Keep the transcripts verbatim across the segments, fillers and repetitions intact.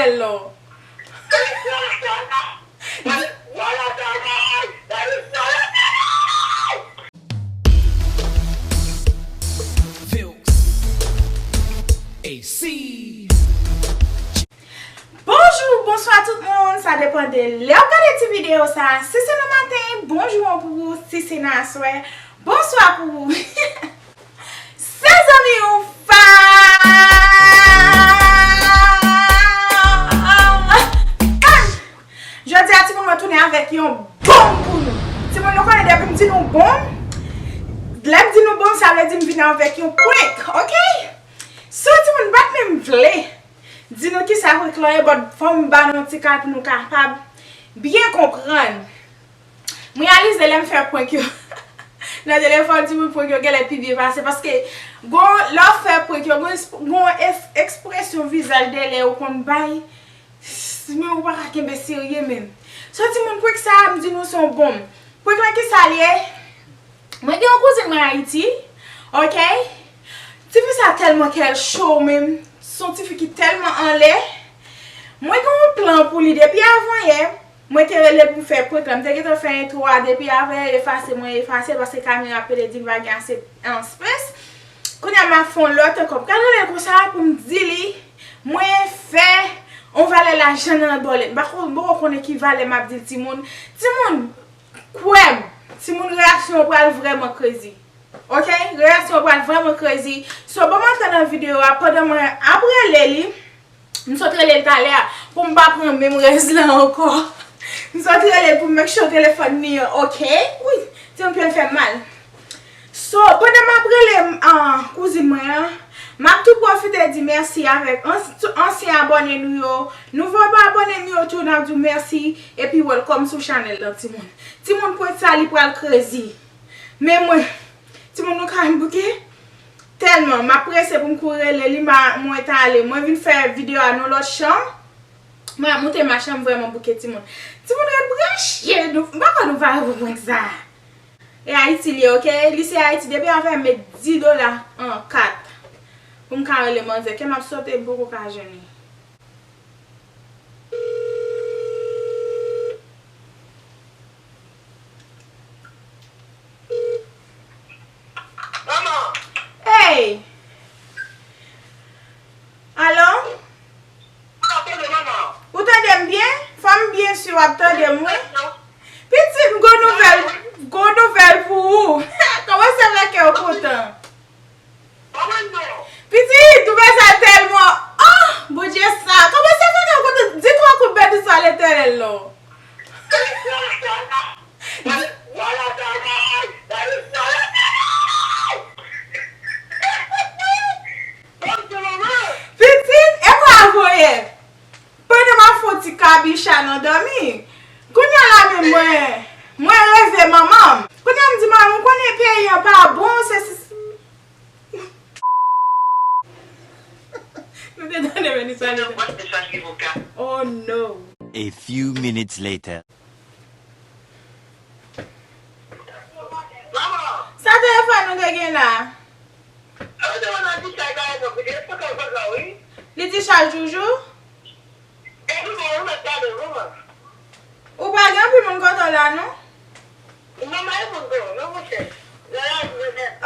tèlè. Vilks. A C. Bonjou, bonswa tout moun, sa depann de lè w gade ti videyo sa. Si se nan maten, bonjou an pou ou, si se nan aswè, bonswa pou ou. Se zanmi ou Fa. Jodi a, timoun, mwen tounen avèk yon bonm pou nou. Timoun, nou konnen depi m di nou bonm, lè m di nou bonm, sa vle di m vin avèk yon prank, oke? So, timoun, m pa t menm vle di nou kisa prank lan ye, but fò m ba nou yon ti kal pou nou kapab byen konprann. M reyalize lè m fè prank yo nan telefòn, timoun, prank yo genlè pi byen pase, paske gon, lè w fè prank yo, gon, gon es-, ekspresyon vizaj dèyè ou konn bay, men ou pa ka kenbe serye menm. So, timoun, prank sa a, m di nou se yon bonm. Prank lan, kisa l ye? Mwen gen yon kouzin mwen Ayiti, oke? Tifi sa tèlman kè l cho menm, se yon tifi ki tèlman anlè. Mwen gen yon plan pou li depi avan yè. Mwen te rele l pou m fè prank la. M te gentan fè entwo a depi avan yè, efase, mwen efase l paske kamera pede di m pa gen ase, an, space. Kounye a m ap fè yon lòt ankò. M pral rele l konsa pou m di li mwen fè yon valè lajan nan bòlèt. M pa ko-, m poko konnen ki valè m ap di l, timoun. Timoun, kwè m, timoun, reyaksyon an pral vrèman crazy. Oke? Reyaksyon an pral vrèman crazy. So, ban m antre nan videyo a pandan mwen ap rele li. M sot rele l talè a pou m pa pran menm rèz la ankò. M sot rele l pou m make sure telefòn li an oke. Wi, timoun, pye m fè m mal. So, pandan m ap rele, ah, kouzin mwen an, m ap tou pwofite di mèsi avèk ans-, ansyen abòne nou yo. Nouvo abòne nou yo tou, n ap di w mèsi epi welcome sou chanèl lan, timoun. Timoun, prank sa, li pral crazy. Men mwen, timoun, nou ka wè m bouke? Tèlman, m ap prese pou m kouri rele li, ma-, mwen t ale. Mwen vin fè videyo a nan lòt chanm. Mwen ap moute machann, m vrèman bouke, timoun. Timoun, ret branche. Nou, m pa kwè nou pare pou prank sa. E Ayiti li ye, oke? Li se Ayiti, depi avè m met dis dola an kat pou m ka rele manzè. Kè m ap sote, m poko ka jwenn li. Manman! Hey! Alo? Ou tande m byen? Fò m byen si w ap tande m, wi. Pitit, m gon nouvèl, gon nouvèl pou ou. Kòman sa fè kè w kontan? Pitit, ou fè sa tèlman. Oh, Bondye sa. Kòman sa fè kè w kontan? Di twa kout bèt ou sa Letènèl non. Pitit, e pa voye. Pandan m ap fè yon ti kabicha nan dòmi. Kounye a la menm mwen, mwen reve manman m. Kounye a m di manman m, ou konnen peyi an pa bon, se si. Nou te tande men li sa li. Oh no. A few minutes later. Sa telefòn ou te gen la? Li dichaj toujou? Ou pa gen anpil moun kote w la non?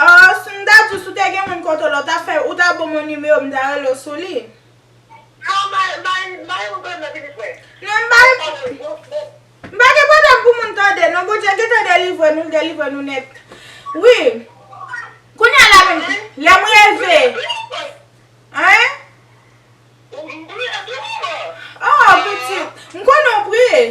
Oh, si m ta di w, si w te gen moun kote w la, ou ta fè, ou ta ban m yon nimewo, m ta rele w sou li. Non, m pa, m pa gen pwoblèm pou moun tande. Non, Bondye gentan delivre nou, l delivre nou nèt. Wi. Kounye a la menm, lè m reve. Hein? Oh, pitit, m konnen w priye.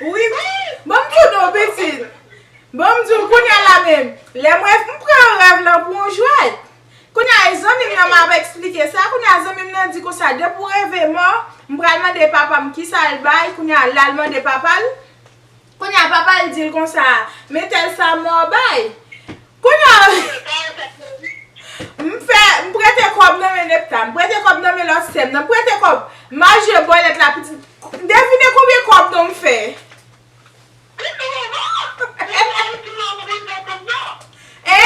Wi, ban m di w non, pitit. Ban m di w kounye a la menm. Lè mwen, m pran rèv lan pou yon jwèt. Kounye a, e zanmi m nan m ap eksplike sa. Kounye a, zanmi m nan di konsa, depi w reve mò, m pral mande papa m kisa l bay. Kounye a, l al mande papa l. Kounye a, papa l di l konsa, men tèl sa mò bay. Kounye a, m fè, m prete kòb nan men Nepta, m prete kòb nan men lòt sè m nan, m prete kòb, m al jwe bòlèt la, pitit. Devine konbyen kòb non m fè? Hein?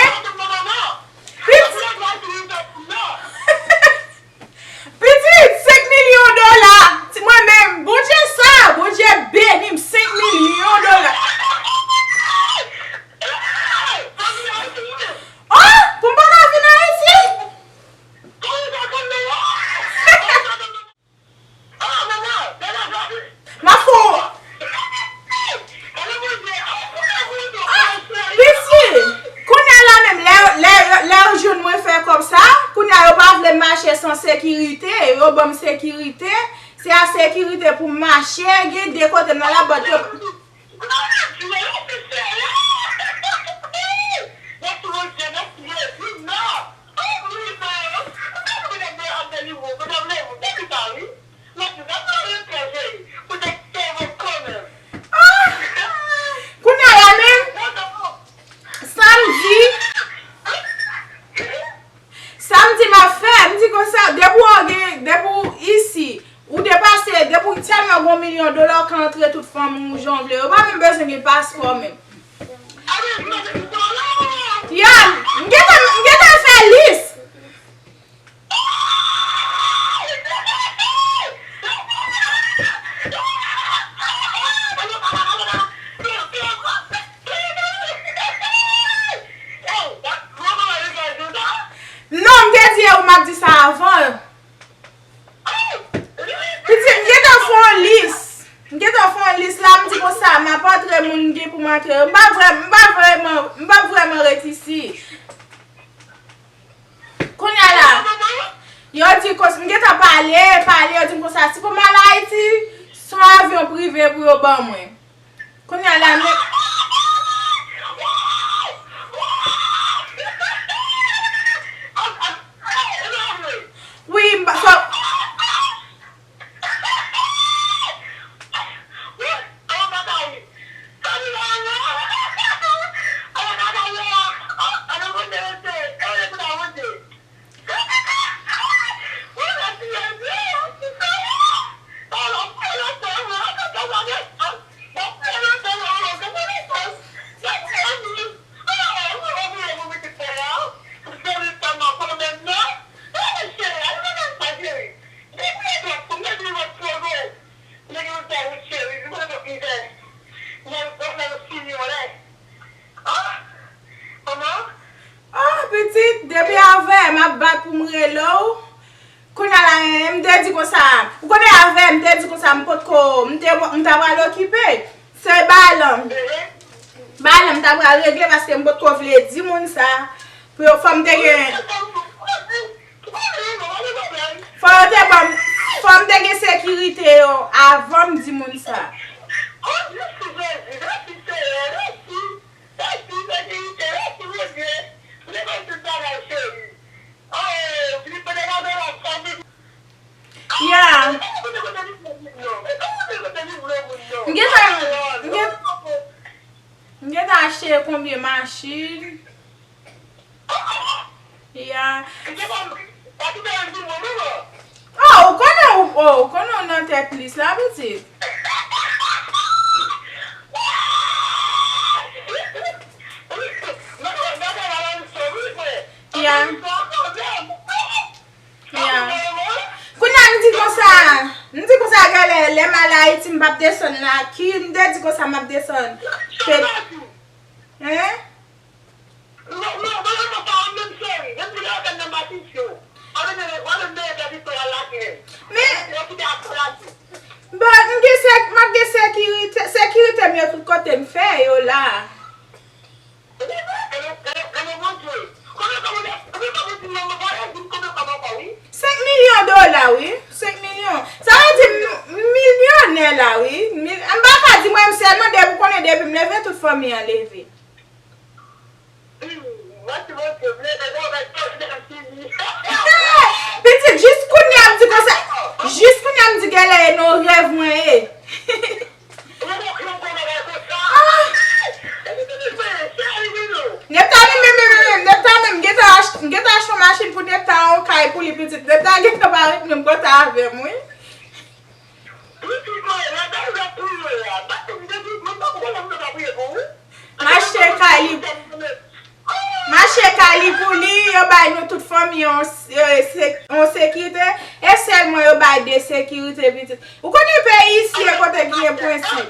Sekirite, yo ban m sekirite. Se a sekirite pou m mache, gen de kote m nan labòt yo. Ah! Kounye a la menm, sa m di, sa m di m ap fè, m di konsa, depi w gen, depi w isi, ou depase, depi w tèlman gen yon milyon dola, ou ka antre tout fanmi w jan w vle. Ou pa menm bezwen gen paspò menm. Ya, m gentan, m gentan fè lis. Non, m te di e ou m ap di sa avan. Pitit, m gentan fè yon lis. M gentan fè yon lis la, m di konsa, m ap antre moun m gen pou m antre yo. M pa vrè, m pa vrèman, m pa vrèman ret isi. Kounye a la, yo di konsa, m gentan pale, pale, yo di m konsa, si pou m al Ayiti, se yon avyon prive pou yo ban mwen. Kounye a la, men. Wi, m pa, fò, Ah, pitit, depi avè m ap bat pou m rele w. Kounye a la, m te di konsa, ou konnen avè m te di konsa, m potko, m te, m ta pral okipe. Se balan. Balan m ta pral regle paske m potko vle di moun sa. Pou yo, fò m te gen, fò yo te ban m, fò m te gen sekirite yo avan m di moun sa. Ya. M gentan, m gen, m gentan achte konbyen machin. Ya. Oh, ou konnen ou, oh, ou konnen ou nan tèt lis la, pitit. Ya. Ya. Kounye a m di konsa, m di konsa, genlè, lè m al Ayiti, m p ap desann Laki, m te di konsa, m ap desann. Pe-, hein? Men, bon, m gen sek-, m ap gen sekirite, sekirite m yo tout kote m fè yo la. Senk milyon dola, wi. Senk milyon. Sa vle di m milyonè la, wi. Mil-, m pa ka di mwen m sèlman, depi w konnen, depi m leve, tout fanmi an leve. Pitit, jis kounye a m di konsa, jis kounye a m di genlè e nan rèv mwen ye. Ah! Nepta menm, menm, menm, menm, Nepta menm, gentan ach-, gentan achte yon machin pou Nepta, yon kay pou li pitit. Nepta gentan pa ret menm kontan avè m, wi. M achte kay li. M achte kay li pou li, yo bay nou tout fanmi an, eh, se-, an sekirite, e sèl mwen yo bay de sekirite, pitit. Ou konnen peyi isi e kote ki gen prensip.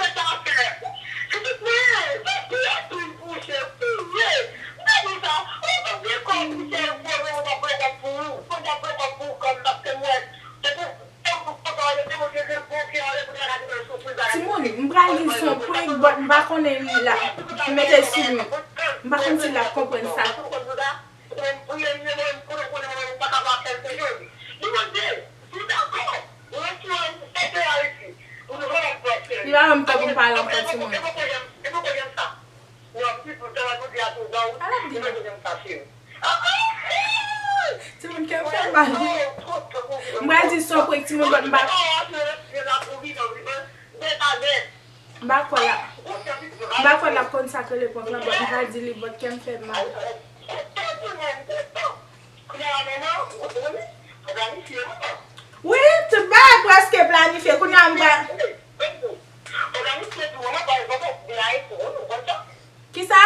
Timoun, m pral di l se yon prank, but m pa konnen li la. M mete l sou mute. M pa konn si l ap konprann sa. Li pa ban m tan pou m pale ankò, timoun. Ala m di nou. Timoun, kè m fè mal wi. M pral di son prank, timoun, but m pa, m pa kwè la. M pa kwè l ap konn sa k rele prank lan, but m pral di li, but kè m fè mal. Wi, tout bagay prèske planifye. Kounye a m pral. Kisa?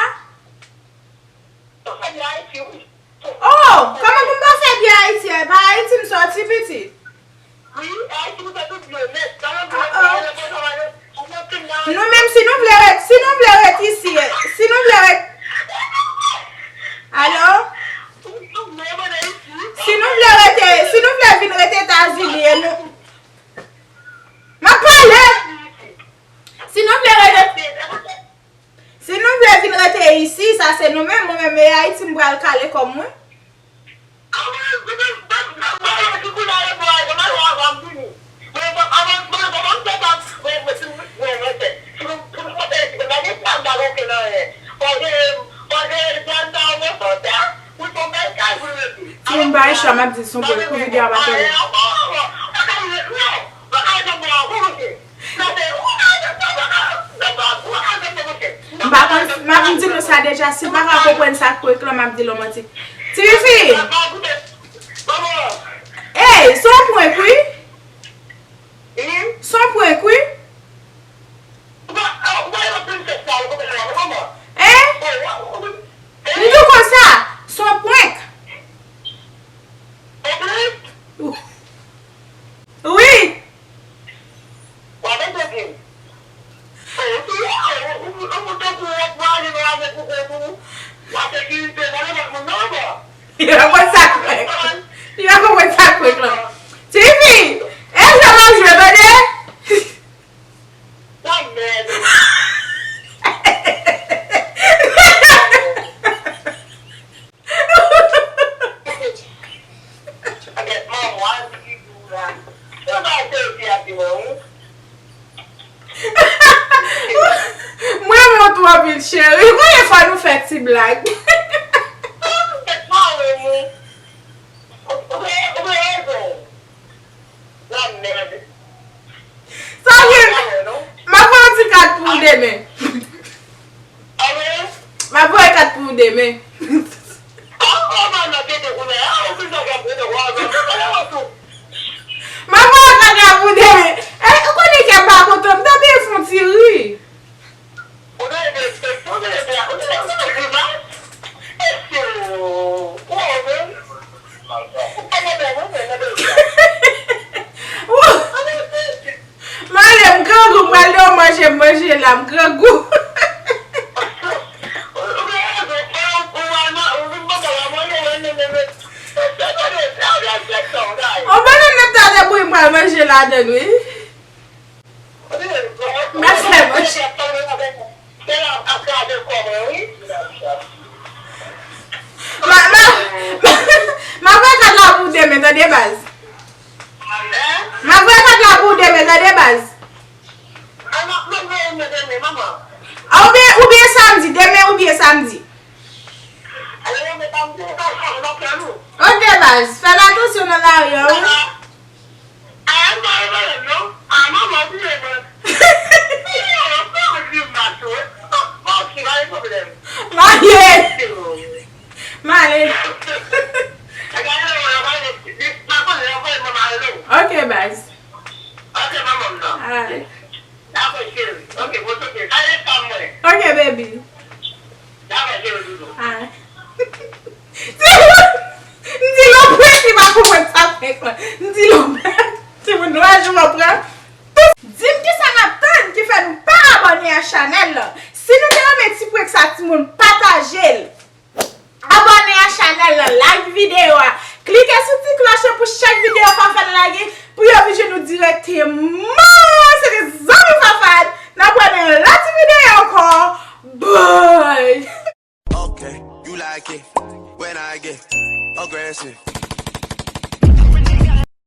Oh, kòman pou m pa fè byen Ayiti a? E pa Ayiti m sòti, pitit. Ah, oh. Nou menm, si nou vle ret, si nou vle ret isi, si nou vle ret, alo? Si nou vle rete, si nou vle vin rete Etazini, e nou, m ap pale! Si nou vle rete, si nou vle vin rete isi, sa se nou menm, mwen menm, e Ayiti m pral kale kò m wi. Timoun, pa gen chwa, m ap di son prank pou videyo a pa twò long. M pa konn, m ap di nou sa deja, si n pa ka konprann sa k prank lan, m ap di l yon manti. Ti Fifi! Ey, se yon prank wi! Se yon prank wi! Hein? M di w konsa, se yon prank! Wi! Li pa konn sa k prank. Li pa konprann sa k prank lan. Tifi, e jwe m ap jwe, tande? Mwen renmen w twò anpil, cheri. Konbyen fwa nou fè ti blag? Sa vle, m ap voye yon ti kat pou ou demen. M ap voye kat pou ou demen. M ap voye kat la pou ou demen. E, ou konnen kè m pa kontan, m ta byen fè yon ti ri. M ale, m grangou, m pral nan manje, m manje la, m grangou. On bannann nan ta debouyi, m pral manje ladann, wi. M pral fè manje. Ma, ma, ma, ma voye kat la pou ou demen, tande, baz. Ma voye kat la pou ou demen, tande, baz. A, oubyen, oubyen samdi, demen oubyen samdi. Ok, baz, fè l atansyon nan lari a, wi. M ale. M ale. Ok, baz. Alright. Ok, baby. Alright. M di l on prank, li pa konprann sa prank lan. M di l on prank. Timoun, nou a jwe on prank. Di m kisa n ap tann ki fè nou pa abòne a chanèl lan. Si nou te renmen ti prank sa, timoun, pataje l. Abòne a chanèl lan, like videyo a, klike sou ti klòch lan pou chak videyo Fafad lage, pou yo vin jwenn nou dirèkteman. Se te zanmi Fafad, n ap wè nan yon lòt ti videyo ankò. Bye! Okay, you like it when I get aggressive.